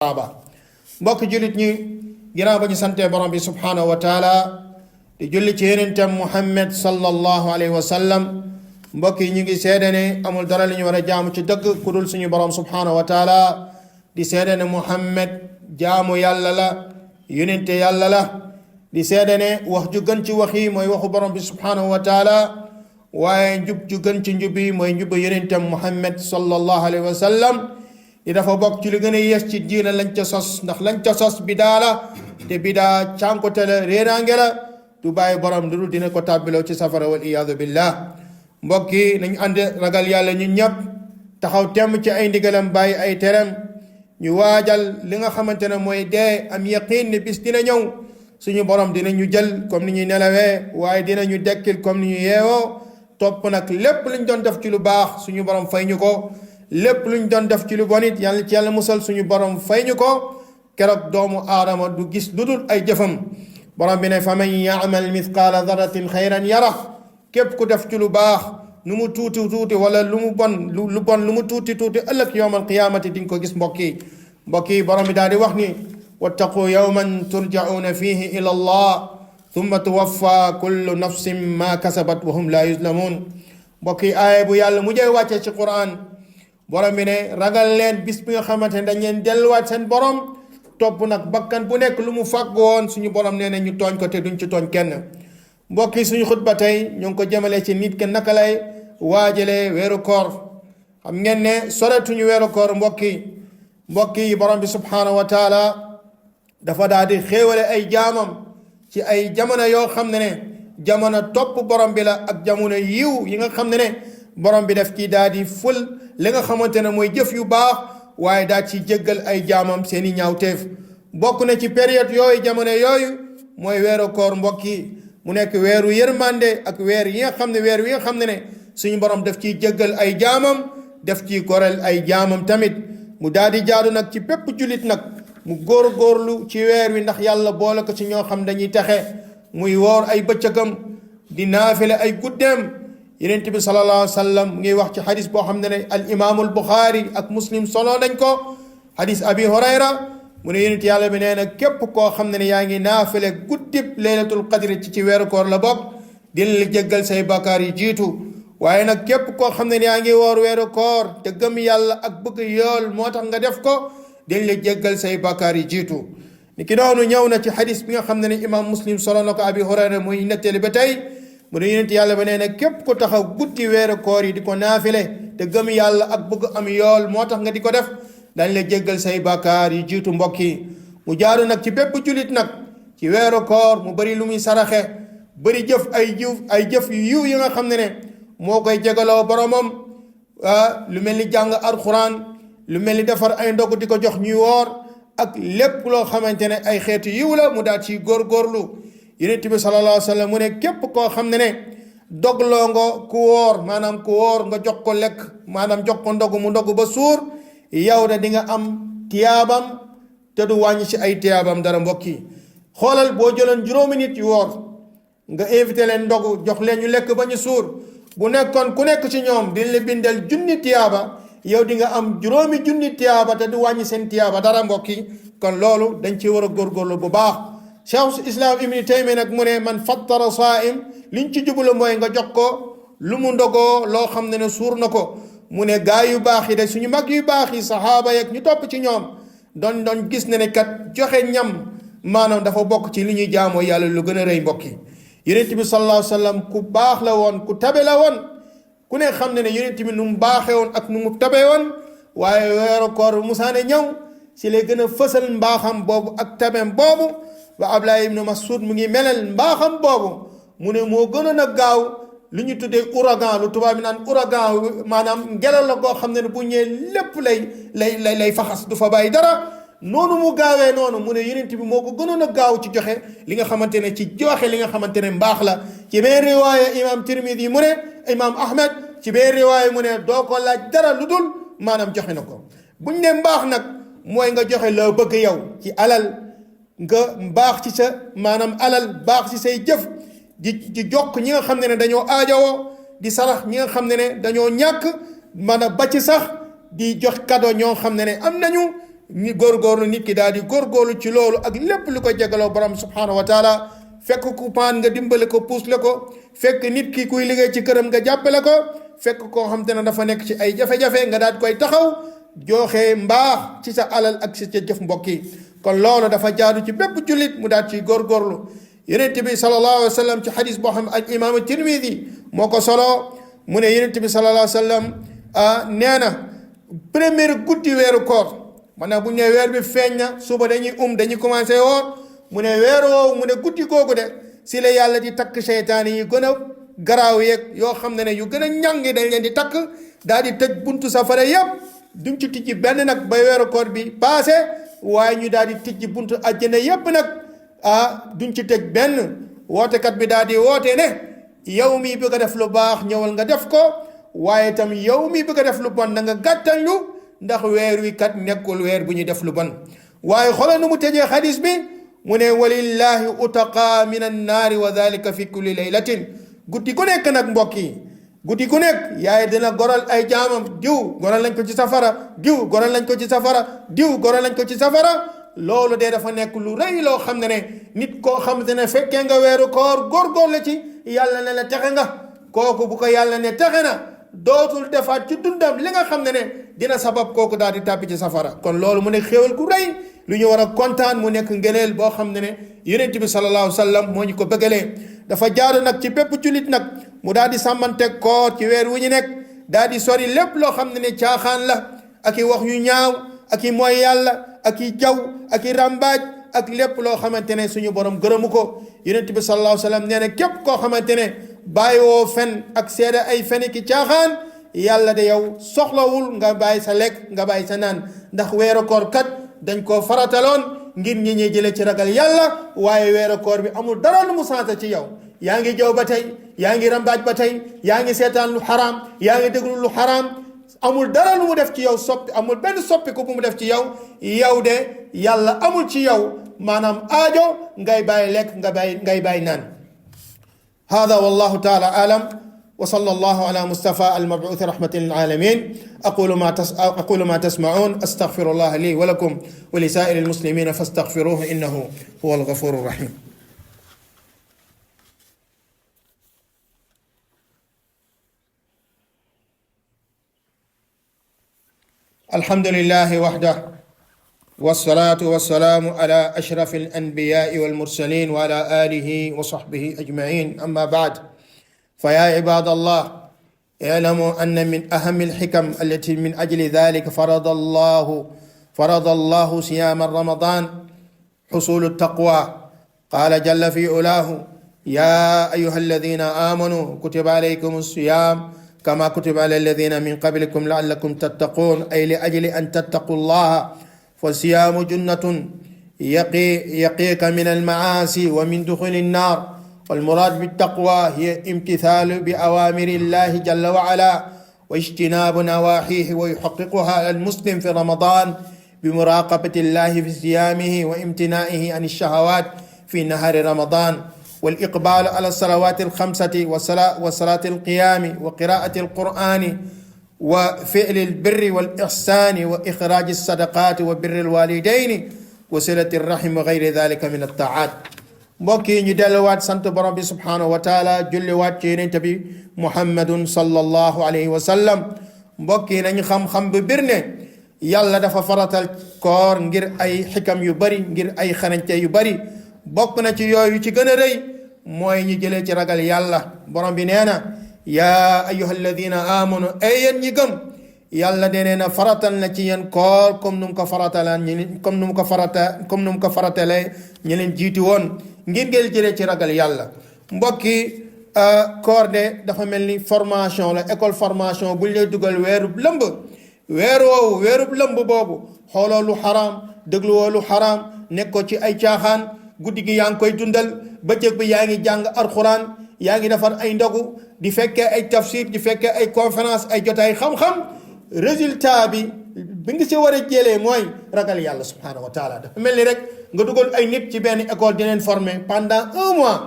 mbokk julit ñi ginnaaw ba ñu sante borom bi subhanahu wa taala di julli ci yenentam Muhammad sallallahu alayhi wa sallam mbokk yi ñu ngi seede ne amul dara li ñu war a jaamu ci dëgg ku dul suñu borom subhanahu wa taala di seede ne Muhammad jaamu yàlla la yonente yàlla la di seede ne wax ju gën ci wax yi mooy waxu borom bi subhanahu wa taala waaye njub ju gën ci njub yi mooy njub yenentam Muhammad sallallahu alayhi wa sallam di dafa bokk ci li gën a yees ci diina lañ ca sos ndax lañ ca sos bidaa la te bidaa cànkote la réeraange la du bàyyi borom dudul dina ko tàbbiloo ci safara wal iyaadu billah mbokk yi nañ ànd ragal yàlla ñun ñëpp taxaw temm ci ay ndigalam bàyyi ay terem ñu waajal li nga xamante ne mooy dee am yaqiin ne bis dina ñëw suñu borom dina ñu jël comme ni ñuy nelawee waaye dina ñu dekkil comme ni ñu yeewoo topp nag lépp luñ doon def ci lu baax suñu borom fay ñu ko lépp luñ doon def ci lu bon it yàlla ci yàlla musal suñu borom fay ñu ko keroog doomu aadama du gis lu dul ay jëfam borom bi ne fa man yaamal mithqaala daratin xayran yara képp ku def ci lu baax nu mu tuuti tuuti wala lu mu bon lu bon lu mu tuuti tuuti ëllëg yowmal qiyaamati di nga ko gis mbokk yi borom bi daal di wax ni wattaqu yawman turjauna fihi ila allah thumma tuwaffa kullu nafsin ma kasabat wa hum la yuzlamun mbokk yi aaya bu yàlla mujjee wàccee ci Qur'an borom bi ne ragal leen bis bi nga xamante ne dañ leen delluwaat seen borom topp nag bakkan bu nekk lu mu fàgg woon suñu borom nee na ñu tooñ ko te duñ ci tooñ kenn mbokk yi suñu xutba tey ñu ngi ko jëmale ci nit ke naka lay waajalee weeru koor xam ngeen ne soretuñu weeru koor mbokk yi borom bi subhanahu wa taala dafa daal di xéewale ay jaamam ci ay jamono yoo xam ne jamono topp borom bi la ak jamono yiw yi nga xam ne borom bi def ci daal di ful li nga xamante ne mooy jëf yu baax waaye daal ci jéggal ay jaamam seeni ñaawteef bokk na ci période yooyu jamono yooyu mooy weeru koor mbokk yi mu nekk weeru yërmande ak weer yi nga xam ne suñu borom def ciy jéggal ay jaamam def ciy goreel ay jaamam tamit mu daal di jaadu nag ci bépp jullit nag mu góorgóorlu ci weer wi ndax yàlla boole ko ci ñoo xam dañuy taxe muy woor ay bëccëgam di naafile ay guddeem Yonent bi sallallahu alayhi wa sallam mu ngi wax ci xadis boo xam ne al-Imam al-Bukhari ak Muslim solo nañ ko xadis Abi Hurayra mu ne Yonent yàlla bi nee na képp koo xam ne yaa ngi naafile guddib laylatul qadri ci weeru koor la bokk dina la jéggal say bakkaar yi jiitu waaye nag képp koo xam ne yaa ngi woor weeru koor te gëm yàlla ak bëgg yool moo tax nga def ko dina la jéggal say bakkaar yi jiitu ni ki noonu ñëw na ci xadis bi nga xam ne Imam Muslim solo na ko Abi Hurayra muy nettali ba tey mu ne Yonent yàlla ba nee na képp ku taxaw guddi weeru koor yi di ko naafile te gëm yàlla ak bëgg am yool moo tax nga di ko def dañ la jéggal say bàkkaar yi jiitu mbokk yi mu jaaru nag ci bépp julit nag ci weeru koor mu bëri lu muy saraxe bëri jëf ay jëf yu yiw yi nga xam ne moo koy jégaloo boromam lu mel ni jàng alxuraan lu mel ni defar ay ndog di ko jox ñuy woor ak lépp loo xamante ne ay xeetu yiw la mu daal ciy góorgóorlu Yonent bi sallallahu alayhi wa sallam mu ne képp koo xam ne dogloo nga ku woor maanaam ku woor nga jox ko lekk maanaam jox ko ndog mu ndog ba suur yow da di nga am tiyaabam te du wàññi ci ay tiyaabam dara mbokk yi xoolal boo jëloon juróomi nit yu woor nga invité leen ndog jox leen ñu lekk ba ñu suur bu nekkoon ku nekk ci ñoom dina la bindal 1000 tiyaaba yow di nga am juróomi 1000 tiyaaba te du wàññi seen tiyaaba dara mbokk yi kon loolu dañ ci war a góorgóorlu bu baax Cheikh Islam Ibn Taymiya nag mu ne man fattara saa'im liñ ci jublu mooy nga jox ko lu mu ndogoo loo xam ne suur na ko mu ne gaa yu baax yi de suñu mag yu baax yi saxaaba yeeg ñu topp ci ñoom doon gis ne kat joxe ñam maanaam dafa bokk ci li ñuy jaamoo yàlla lu gën a rëy mbokk yi Yonent bi sallallahu alayhi wa sallam ku baax la woon ku tabe la woon ku ne xam ne Yonent bi nu mu baaxee woon ak nu mu tabe woon waaye weeru koor musaane ñëw si lay gën a fësal mbaaxam boobu ak tabeem boobu wa Abdullah ibn Mas'ud mu ngi melal mbaaxam boobu mu ne moo gënoon a gaaw lu ñu tuddee ouragan lu tubaab bi naan ouragan maanaam ngelaw la goo xam ne bu ñëwee lépp lay faxas du fa bàyyi dara noonu mu gaawee noonu mu ne Yonent bi moo ko gënoon a gaaw ci joxe li nga xamante ne ci joxe li nga xamante ne mbaax la ci benn riwaaya imam Tirmidi mu ne imam Ahmed ci benn riwaaya mu ne doo ko laaj dara lu dul maanaam joxe na ko buñ ne mbaax nag mooy nga joxe loo bëgg yow ci alal nga baax ci sa maanaam alal baax ci say jëf di jokk ñi nga xam ne dañoo aajowoo di sarax ñi nga xam ne dañoo ñàkk maanaam ba ci sax di jox cadeau ñoo xam ne am nañu ñi góorgóorlu nit ki daal di góorgóorlu ci loolu ak lépp lu ko jegaloo borom subhanahu wa taala fekk ku paan nga dimbale ko puus la ko fekk nit ki kuy liggéey ci këram nga jàppale ko fekk koo xam te ne dafa nekk ci ay jafe-jafe nga daal di koy taxaw joxe mbaax ci sa alal ak ci sa jëf mbokk yi kon loolu dafa jaadu ci bépp jullit mu daal ci góorgóorlu yonent bi sallallahu alayhi wa sallam ci xadis boo xam ne ak imaam Tirmidi moo ko solo mu ne yonent bi sallallahu alayhi wa sallam nee na première guddi weeru koor maanaam bu ñu nee weer bi feeñ na suba dañuy commencé woor mu ne weer woowu mu ne guddi googu de si la yàlla di takk seytaane yi gën a garaaw yeeg yoo xam ne yu gën a ñàngi dañ leen di takk daal di tëj buntu safara yépp duñ ci tijji benn nag ba weeru koor bi passé waaye ñu daal di tijji buntu àjjana yépp nag duñ ci tëj benn wootekat bi daal di woote ne yow mi bëgg a def lu baax ñëwal nga def ko waaye itam yow mi bëgg a def lu bon na nga gàttal ñu ndax weer wi kat nekkul weer bu ñu def lu bon waaye xoolal nu mu tëjee xadis bi mu ne walillahi utaqa min annaari wa dalika fi kulli laylatin guddi ku nekk nag mbokk yi guddi ku nekk yaay dina goral ay jaamam diw goral lañ ko ci safara diw goral lañ ko ci safara diw goral lañ ko ci safara loolu de dafa nekk lu rëy loo xam ne nit koo xam ne fekkee nga weeru koor góorgóor la ci yàlla ne la texe nga kooku bu ko yàlla ne texe na dootul defaat ci dundam li nga xam ne dina sabab kooku daal di tàbbi ci safara kon loolu mu ne xéewal ku rëy lu ñu war a kontaan mu nekk ngëneel boo xam ne yonent bi sallallahu alayhi wa sallam moo ñu ko bëggalee dafa jaaru nag ci bépp jullit nag mu daal di sàmmante koor ci weer wu ñu nekk daal di sori lépp loo xam ne caaxaan la ak i wax yu ñaaw ak i mooy yàlla ak i jaw ak i ràmbaaj ak lépp loo xamante ne suñu borom gërëmu ko yonent bi sallallahu alayhi wa sallam nee na képp koo xamante ne bàyyiwoo fen ak seede ay fen ki caaxaan yàlla de yow soxlawul nga bàyyi sa lekk nga bàyyi sa naan ndax weeru koor kat dañ koo farataloon ngir ñi ñuy jëlee ci ragal yàlla waaye weeru koor bi amul dara lu mu santé ci yow yaa ngi jaw ba tey yaa ngi rambaaj ba tey yaa ngi seetaan lu xaraam yaa ngi déglu lu xaraam amul dara lu mu def ci yow soppi amul benn soppi ko bu mu def ci yow yow de yàlla amul ci yow maanaam aajo ngay bàyyi lekk ngay bàyyi naan hada wallahu taala alam وصلى الله على مصطفى المبعوث رحمة للعالمين أقول ما تسمعون أستغفر الله لي ولكم ولسائر المسلمين فاستغفروه إنه هو الغفور الرحيم الحمد لله وحده والصلاة والسلام على أشرف الأنبياء والمرسلين وعلى آله وصحبه أجمعين أما بعد فيا عباد الله اعلموا أن من أهم الحكم التي من أجل ذلك فرض الله صيام رمضان حصول التقوى قال جل في علاه يا أيها الذين آمنوا كتب عليكم الصيام كما كتب على الذين من قبلكم لعلكم تتقون أي لأجل أن تتقوا الله فالصيام جنة يقيك من المعاصي ومن دخول النار والمراد بالتقوى هي امتثال بأوامر الله جل وعلا واجتناب نواحيه ويحققها المسلم في رمضان بمراقبة الله في صيامه وامتنائه عن الشهوات في نهار رمضان والإقبال على الصلوات الخمسة وصلاة القيام وقراءة القرآن وفعل البر والإحسان وإخراج الصدقات وبر الوالدين وصلة الرحم وغير ذلك من الطاعات mbokk yi ñu delluwaat sant borom bi subhanahu wa taala julliwaat ci yonent bi muhammadun sallallahu alayhi wa sallam mbokk yi nañu xam-xam bu bir ne yàlla dafa faratal koor ngir ay xikam yu bari ngir ay xarañte yu bari bokk na ci yooyu ci gën a rëy mooy ñu jëlee ci ragal yàlla borom bi nee na yaa ayyuha alladina amanu ay yéen ñi gëm yàlla de nee na faratal na ci yéen koor comme nu mu ko faratalee ñu leen jiitu woon ngir ngeen jëlee ci ragal yàlla mbokki koor de dafa mel ni formation la école formation buñ lay dugal weerub lëmb weerub lëmb boobu xooloo lu xaraam dégluwoo lu xaraam nekkoo ci ay caaxaan guddi gi yaa ngi koy dundal bëccëg bi yaa ngi jàng alxuraan yaa ngi defar ay ndogu di fekkee ay tafsir di fekkee ay conférence ay jotaay xam-xam résultat bi nga si war a jëlee mooy ragal yàlla subhanahu wa taala dafa mel ni rek nga dugal ay nit ci benn école di leen former pendant 1 mois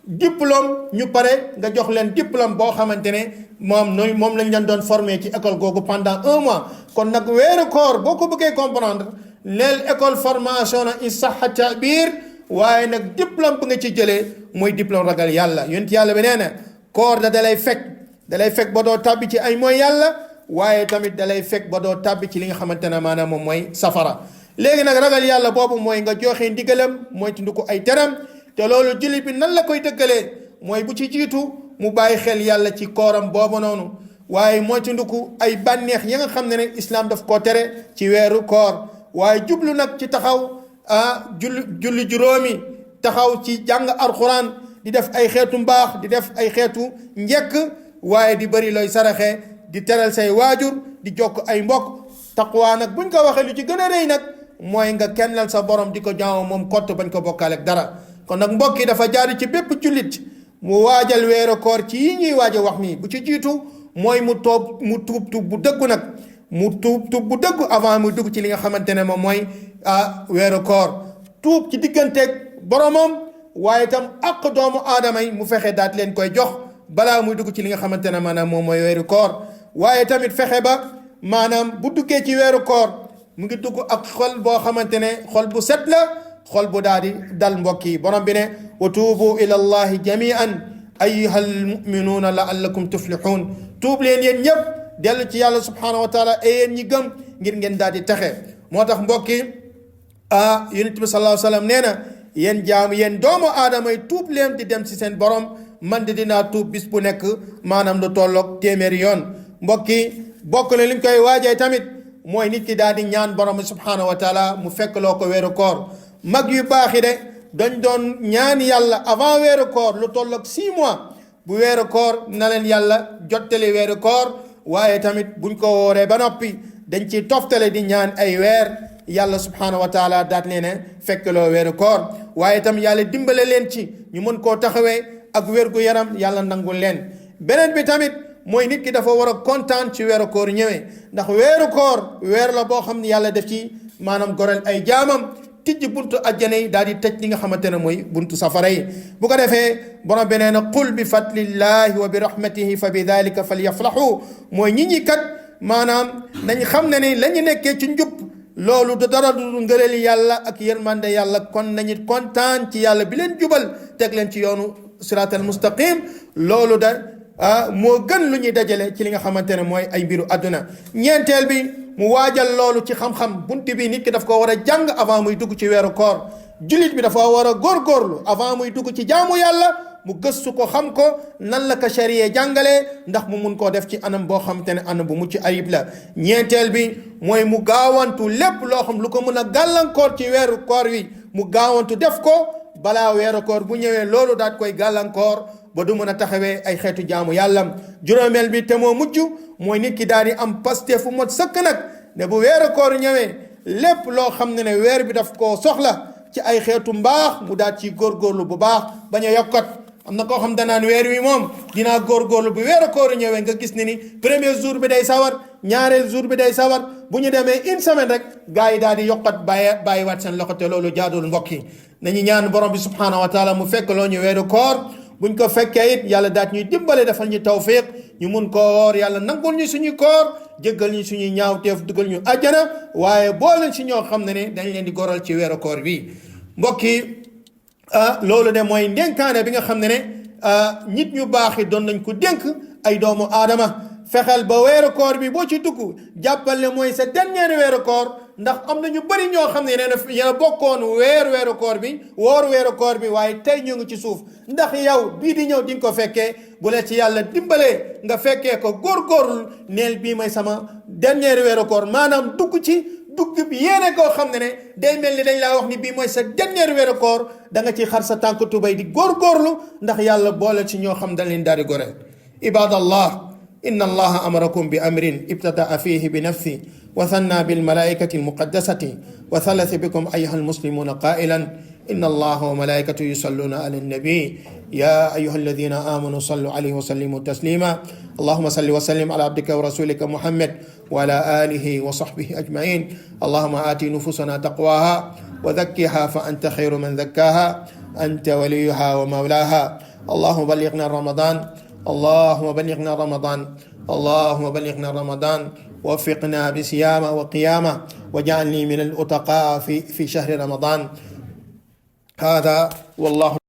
diplôme ñu pare nga jox leen diplôme boo xamante ne moom lañ leen doon former ci école googu pendant 1 mois kon nag weeru koor boo ko bëggee comprendre neel école formation in sahha ta'bir waaye nag diplôme bu nga ci jëlee mooy diplôme ragal yàlla yonent yàlla bi nee na koor dalay fekk ba doo tàbbi ci ay mooy yàlla waaye tamit dalay fekk ba doo tàbbi ci li nga xamante ne maanaam moom mooy safara léegi nag ragal yàlla boobu mooy nga joxe ndigalam mooy tundu ko ay teram te loolu jullit bi nan la koy dëggalee mooy bu ci jiitu mu bàyyi xel yàlla ci kooram boobu noonu waaye mooy tundu ko ay bànneex ya nga xam ne islam daf koo tere ci weeru koor waaye jublu nag ci taxaw julli juróomi taxaw ci jàng alquran di def ay xeetu mbaax di def ay xeetu njekk waaye di bëri looy saraxe di teral say waajur di jokk ay mbokk taqwa nag buñ ko waxee lu ci gën a rëy nag mooy nga kennal sa borom di ko jaamu moom kott bañ ko bokkaale ak dara kon nag mbokk yi dafa jaadu ci bépp jullit mu waajal weeru koor ci yi ñuy waaj a wax nii bu ci jiitu mooy mu tuub bu dëggu nag mu tuub bu dëggu avant muy dugg ci li nga xamante ne moom mooy weeru koor tuub ci digganteeg boromam waaye itam ak doomu aadama yi mu fexe daat leen koy jox balaa muy dugg ci li nga xamante ne maanaam moom mooy weeru koor waaye tamit fexe ba maanaam bu duggee ci weeru koor mu ngi dugg ak xol boo xamante ne xol bu set la xol bu daal di dal mbokk yi borom bi ne wa tuubu ila allahi jamian ayyuha almuminuuna laallakum tuflixuun tuub leen yéen ñëpp dellu ci yàlla subhanahu wa taala e yéen ñi gëm ngir ngeen daal di texe moo tax mbokk yi yonent bi sallallahu alayhi wa sallam nee na yéen doomu aadama yi tuub leen di dem ci seen borom man de dinaa tuub bis bu nekk maanaam lu tolloog téeméeri yoon mbokk yi bokk na li ñu koy waajee tamit mooy nit ki daal di ñaan borom bi subhanahu wa taala mu fekk loo ko weeru koor mag yu baax yi de dañ doon ñaan yàlla avant weeru koor lu tolloog 6 mois bu weeru koor na leen yàlla jottali weeru koor waaye tamit buñ ko wooree ba noppi dañ ci toftale di ñaan ay weer yàlla subhanahu wa taala daat leen ne fekk loo weeru koor waaye tam yàlla dimbale leen ci ñu mën koo taxawee ak wér gu yaram yàlla nangul leen beneen bi tamit mooy nit ki dafa war a kontaan ci weeru koor ñëwee ndax weeru koor weer la boo xam ne yàlla def ci maanaam goreel ay jaamam tijji buntu ajjana yi daal di tëj li nga xamante ne mooy buntu safara yi bu ko defee borom bi nee na qul bi fadlillahi wa bi rahmatihi fa bi dalika falyafrahu mooy ñi kat maanaam nañ xam ne ni la ñu nekkee ci njub loolu du dara du ngëreel yàlla ak yërmande yàlla kon nañu kontaan ci yàlla bi leen jubal teg leen ci yoonu siraatal mustaqim loolu moo gën lu ñuy dajale ci li nga xamante ne mooy ay mbiru àdduna ñeenteel bi mu waajal loolu ci xam-xam bunti bi nit ki daf ko war a jàng avant muy dugg ci weeru koor jullit bi dafa war a góorgóorlu avant muy dugg ci jaamu yàlla mu gëstu ko xam ko nan la ko charia jàngalee ndax mu mun koo def ci anam boo xamante ne anam bu mucc ayib la ñeenteel bi mooy mu gaawantu lépp loo xam lu ko mën a gàllankoor ci weeru koor wi mu gaawantu def ko balaa weeru koor bu ñëwee loolu daat koy gàllankoor ba du mën a taxawee ay xeetu jaamu yàllam juróomeel bi te moo mujj mooy nit ki daal di am paste fu mot sëkk nag ne bu weeru koor ñëwee lépp loo xam ne weer bi daf koo soxla ci ay xeetu mbaax mu daal ci góorgóorlu bu baax bañ a yokkat am na koo xam danaan weer wi moom dinaa góorgóorlu bu weeru koor ñëwee nga gis ne ni premier jour bi day sawar ñaareel jour bi day sawar bu ñu demee une semaine rek gars yi daal di yokkat bàyyiwaat seen loxo te loolu jaadul mbokk yi nañu ñaan borom bi subhanahu wa taala mu fekk loo ñu weeru koor buñ ko fekkee it yàlla daat ñuy dimbale defal ñu tawfiq ñu mun koo woor yàlla nangul ñu suñu koor jéggal ñu suñuy ñaawteef dugal ñu àjjana waaye boole si ñoo xam ne dañ leen di goral ci weeru koor bi mbokk yi loolu de mooy ndénkaane bi nga xam ne nit ñu baax yi doon nañ ko dénk ay doomu aadama fexeel ba weeru koor bi boo ci dugg jàppal ne mooy sa dernier weeru koor ndax am na ñu bëri ñoo xam ne yéen a bokkoon weeru koor bi woor weeru koor bi waaye tey ñu ngi ci suuf ndax yow bii di ñëw di nga ko fekkee bu la ci yàlla dimbalee nga fekkee ko góorgóorlu neel bii may sama dernier weeru koor maanaam dugg bi yéene koo xam ne day mel ni dañ laa wax ni bii mooy sa dernier weeru koor da nga ci xar sa tànk tubay di góorgóorlu ndax yàlla boole ci ñoo xam dañ leen daal di gore ibadallah inna allaha amarakum bi amrin ibtadaa fihi bi nafsi wa thanna bil malaikati al muqaddasati wa thalatha bikum ayuha al muslimuna qailan inna allaha wa malaikatahu yusalluna ala nabi ya ayuha alladhina amanu sallu alayhi wa sallimu taslima allahumma salli wa sallim ala abdika wa rasulika muhammad wa ala alihi wa sahbihi ajma'in allahumma ati nufusana taqwaha wa zakkiha fa anta khayru man zakkaha anta waliyuha wa mawlaha allahumma ballighna ramadan اللهم بلغنا رمضان اللهم بلغنا رمضان ووفقنا بصيامه وقيامه واجعلني من الأتقاء في شهر رمضان. هذا والله